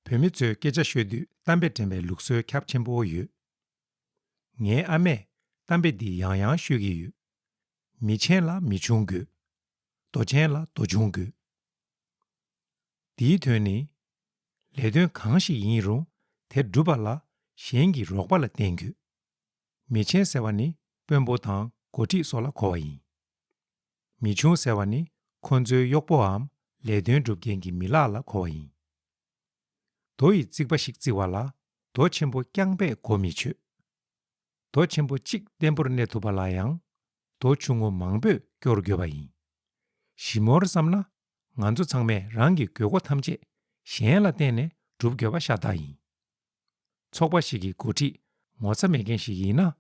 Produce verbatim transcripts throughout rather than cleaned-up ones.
བོད་མི་ཚོས་སྐད་ཆ་ཤོད་དུས་གཏམ་དཔེ་འདྲེན་པའི་ལུགས་སྲོལ་ཁྱབ་ཆེན་པོ་ཡོད། ངའི་ཨ་མས་གཏམ་དཔེ་འདི་ཡང་ཡང་ཤོད་ཀྱི་ཡོད། མི་ཆེན་ལ་མི་ཆུང་དགོས། རྡོ་ཆེན་ལ་རྡོ་ཆུང་དགོས། འདིའི་དོན་ནི། ལས་དོན་གང་ཞིག་ཡིན་རུང་དེ་སྒྲུབ་པ་ལ་གཞན་གྱི་རོགས་པ་ལ་བརྟེན་དགོས། མི་ཆེན་ཟེར་བ་ནི་དཔོན་པོ་དང་འགོ་ཁྲིད་སོགས་ལ་གོ་བ་ཡིན། མི་ཆུང་ཟེར་བ་ནི་ཁོ་ཚོའི་གཡོག་པོའམ་ལས་དོན་སྒྲུབ་མཁན་གྱི་མི་ལག་ལ་གོ་བ་ཡིན། རྡོ་ཡི་རྩིག་པ་ཞིག་བརྩིགས་པ་ལ་རྡོ་ཆེན་པོ་རྐྱང་པས་གོ་མི་ཆོད། རྡོ་ཆེན་པོ་གཅིག་བརྟན་པོར་གནས་ཐུབ་པ་ལ་ཡང་རྡོ་ཆུང་ངུ་མང་པོས་སྐྱོར་དགོས་པ་ཡིན། ཞིབ་མོར་བསམ་ན། ང་ཚོ་ཚང་མས་རང་གི་དགོས་མཁོ་ཐམས་ཅད་གཞན་ལ་བརྟེན་ནས་སྒྲུབ་དགོས་པ་ཤ་སྟག་ཡིན། ཚོགས་པ་ཞིག་གི་འགོ་ཁྲིད་ངོ་ཚ་མེད་མཁན་ཞིག་ཡིན་ན།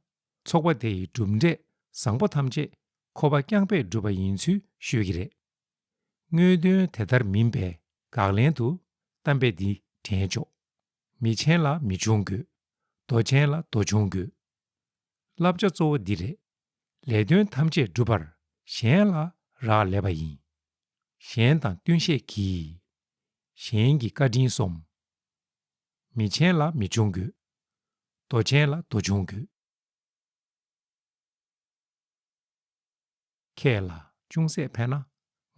ཚོགས་པ་དེ་ཡི་གྲུབ་འབྲས་བཟང་པོ་ཐམས་ཅད་ཁོ་པ་རྐྱང་པས་བསྒྲུབས་པ་ཡིན་ཚུལ་ཤོད་ཀྱི་རེད། དངོས་དོན་དེ་ལྟར་མིན་པས་དགག་ལན་དུ་གཏམ་དཔེ་འདི་དྲན་ཆོག། མི་ཆེན་ལ་མི་ཆུང་དགོས། རྡོ་ཆེན་ལ་རྡོ་ཆུང་དགོས། བསླབ་བྱ་གཙོ་བོ་འདི་རེད། ལས་དོན་ཐམས་ཅད་སྒྲུབ་པར་གཞན་ལ་རག་ལས་པ་ཡིན། གཞན་དང་བསྟུན་ཤེས་གྱིས། གཞན་གྱི་བཀའ་དྲིན་སོམས། མི་ཆེན་ལ་མི་ཆུང་དགོས། རྡོ་ཆེན་ལ་རྡོ་ཆུང་དགོས། ཁྱེད་ལ་ཅུང་ཟད་ཕན་ན་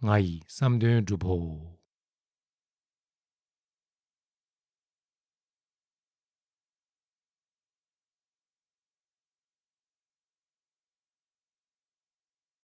ང་ཡི་བསམ་དོན་འགྲུབ་བོ།